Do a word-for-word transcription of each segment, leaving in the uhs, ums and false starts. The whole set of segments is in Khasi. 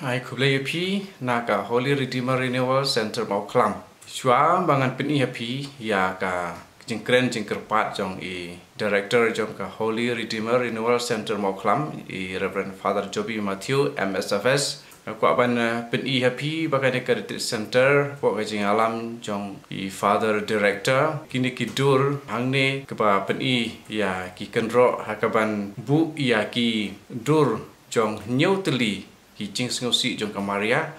Ai khublei ïa phi na ka Holy Redeemer Renewal Center Mawkhlam. Shuwa ba ngan pyni ïa phi ïa ka jingkren jingkyrpad jong i director jong ka Holy Redeemer Renewal Center Mawkhlam, i Reverend Father Joby Matthew, M S F S. Nga kwah ban, eh, pyni ïa phi ba kane ka retreat center, kwah ka jingïalam jong i Father Director. Kine ki dur hangne kiba pyni ïa ki kynroh ha kaban buh ïa ki dur jong hynñiew tylli ki jingsngewsih jong ka Maria.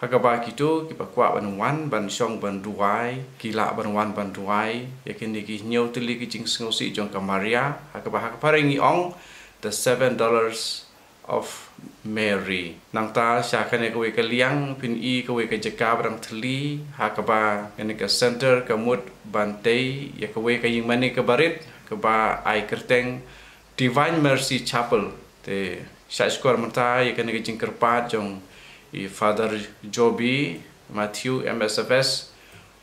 Ha kaba kito kiba kwah ban wan ban shong ban duwai, ki lah ban wan ban duwai ïa kine ki hynñiew tylli ki jingsngewsih jong ka Maria. Ha kaba ha ka phareng ngi ong the seven dollars of Mary. Nangta sha kane kawei ka liang phin i kawei ka jaka ba dang thylli, ha kaba kane ka center ka mut ban tei ïa kawei ka ïingmane kaba rit kaba ai kyrteng Divine Mercy Chapel. Te shah shkor mynta ïa kane ka jingkyrpad jong i Father Joby Matthew, M S F S.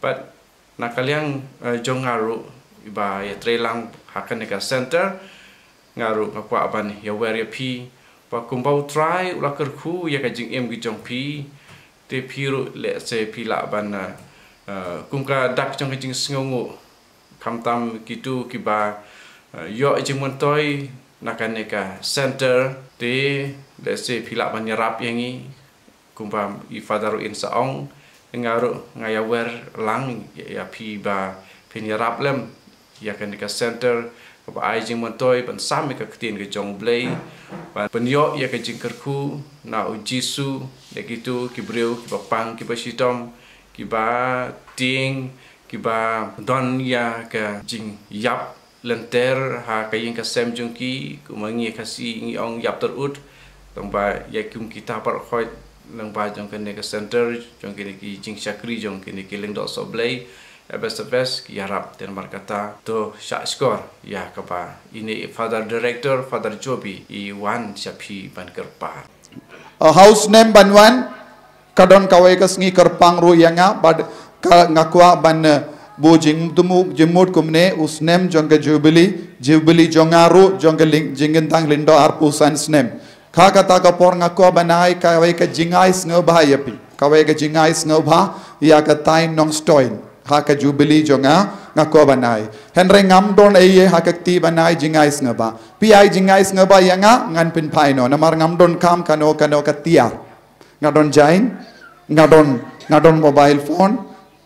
Bad na ka liang, eh, jong nga ruh iba ïatrei lang ha kane ka center, nga ruh nga kwah ban ïawer ïa phi ba kumba U Trai u la kyrkhu ïa ka jingim ki jong phi, te phi ruh lehse phi lah ban, eh, eh, kum ka dak jong ka jingsngewnguh. Khamtam kito kiba, eh, ïoh jingmyntoi na kane ka center, te lehse phi lah ban ïarap ïa ngi. Kumba i Father ruh in sa ong, nga ruh nga ïawer lang ïa, ïa phi ba phin ïarap lem ïa kane ka center kaba ai jingmyntoi ban sam ïa ka ktien ka jong U Blei, ban pynïoh ïa ka jingkyrkhu na U Jisu ïa kito ki briew kiba pang, kiba shitom, kiba tieng, kiba don ïa ka jingïap lynter ha ka ïing ka sem jong ki, kumba ngi Khasi ngi ong ïap tyrut. Tang ba ïa kum kita baroh khoit, lyngba jong kane ka center, jong kine ki jingshakri jong kine ki lyngdoh sohblei, F S F S ki ïarap. Te namar kata to shah shkor ïa kaba ine i Father Director, Father Joby, i wan sha phi ban kyrpad. A house name ban wan, ka don kawei ka sngi kyrpang ruh ïa nga, bad ka nga kwah ban, eh, buh jingdum, jingmut kumne, u snem jong ka Jubilee, Jubilee jong nga ruh jong ka ling, jingkyntang lyngdoh arphew san snem. Ka kata ka por nga kwah ban ai kawei ka jingai sngewbha ïa phi, kawei ka jingai sngewbha ïa ka thaiñ Nongstoiñ. Ha ka Jubilee jong nga, nga kwah ban ai. Hynrei ngam don ei ei ha ka kti ban ai jingai sngewbha. Phi ai jingai sngewbha ïa nga, ngan pynphai noh. Namar ngam don kam kano kano ka tiar. Nga don jaiñ, nga don, nga don mobile phone,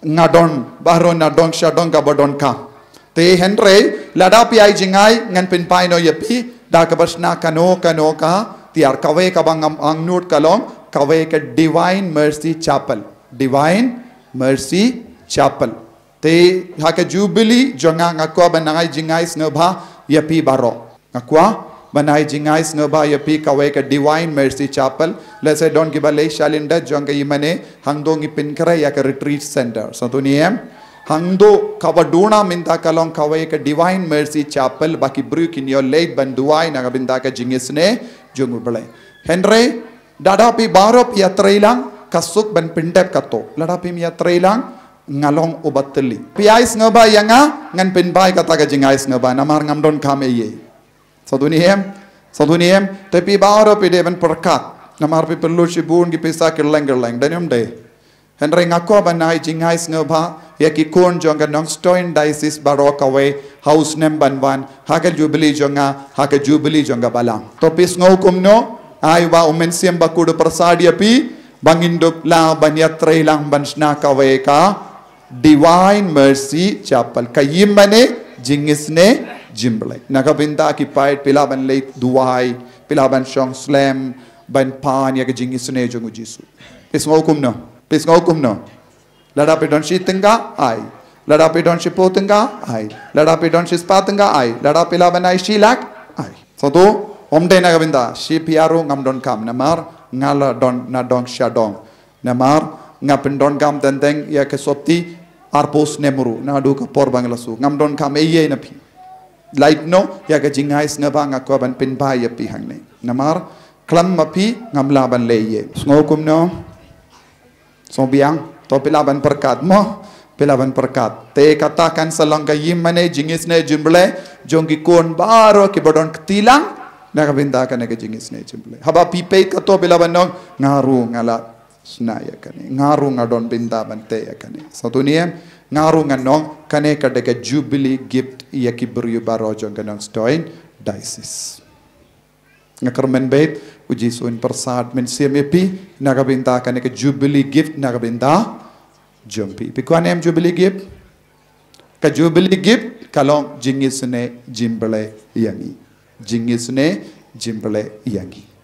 nga don baroh na dong sha dong kaba donkam. Te hynrei lada phi ai jingai ngan pynphai noh ïa phi da kaba shna kano kano ka tiar. Kawei kaba ngam angnud ka long kawei ka Divine Mercy Chapel. Divine Mercy Chapel. Te ha ka Jubilee jong nga nga kwah ban ai jingai sngewbha ïa phi baroh. Nga kwah ban ai jingai sngewbha ïa phi kawei ka Divine Mercy Chapel. Lehse don kiba leh shalyndet jong ka ïingmane, hangto ngi pynkhreh ïa ka retreat center. Sngewthuh ne em? Hangto kaba duna mynta ka long kawei ka Divine Mercy Chapel ba ki briew kin ïoh leit ban duwai na ka bynta ka jingisynei jong U Blei. Hynrei lada phi baroh phi ïatreilang, ka suk ban pyndep kato. Lada phim ïatreilang, nga long uba thylli. Phi ai sngewbha ïa nga, ngan pynphai kata ka jingai sngewbha, namar ngam don kam ei ei. Sngewthuh ne em? Sngewthuh ne em? Te phi baroh phi dei ban pyrkhat. Namar phi pynlut shibun ki pisa kylleng kylleng, dei ne ym dei? Hynrei nga kwah ban ai jingai sngewbha ïa ki khun jong ka Nongstoiñ Diocese baroh kawei ha u snem ban wan, ha ka Jubilee jong nga, ha ka Jubilee jong ka Balang. To phi sngew kumno? Ai ba U Mynsiem Bakhuid u pyrsad ïa phi ba ngin dup lah ban ïatreilang ban shna kawei ka Divine Mercy Chapel, ka ïingmane jingisynei jong U Blei. Na ka bynta ki paid phi lah ban leit duwai, phi lah ban shong slem ban pan ïa ka jingisynei jong U Jisu. Phi sngew kumno? Phi sngew kumno? Lada phi don shi tyngka, ai. Lada phi don shiphew tyngka, ai. Lada phi don shispah tyngka, ai. Lada phi lah ban ai shi lak, ai. Sngewthuh, ym dei na ka bynta, shi phiah ruh ngam donkam, namar nga la don na dong sha dong. Namar nga pyndonkam teng teng ïa ka sopti arphew snem ruh naduh ka por ba nga la suk. Ngam donkam ei ei na phi. Lait noh ïa ka jingai sngewbha nga kwah ban pynphai ïa phi hangne. Namar khlem ma phi ngam lah ban leh ei ei. Sngew kumno? Sngewbiang, to phi lah ban pyrkhat mo, phi lah ban pyrkhat. Te kata kan sa long ka ïingmane jingisynei jong U Blei jong ki khun baroh kiba don kti lang, Na ka bynta kane ka jingisynei jingpule. Haba phi peit katto phi lah ban ong, nga ruh nga la shna ïa kane. Nga ruh nga don bynta ban tei ïa kane. Sa tu ni em, nga ruh ngan ong, kane ka dei ka Jubilee gift ïa ki briew baroh jong ka Nongstoiñ Diocese. Nga kyrmen beit, u Jisu un pyrsad mynsiem ïa phi, na ka bynta kane ka Jubilee gift, na ka bynta jong phi. Phi kwah ne em Jubilee gift? Ka Jubilee gift, ka long jingisynei jingpule ïa ngi. Jingisynei jingpule ïa ngi.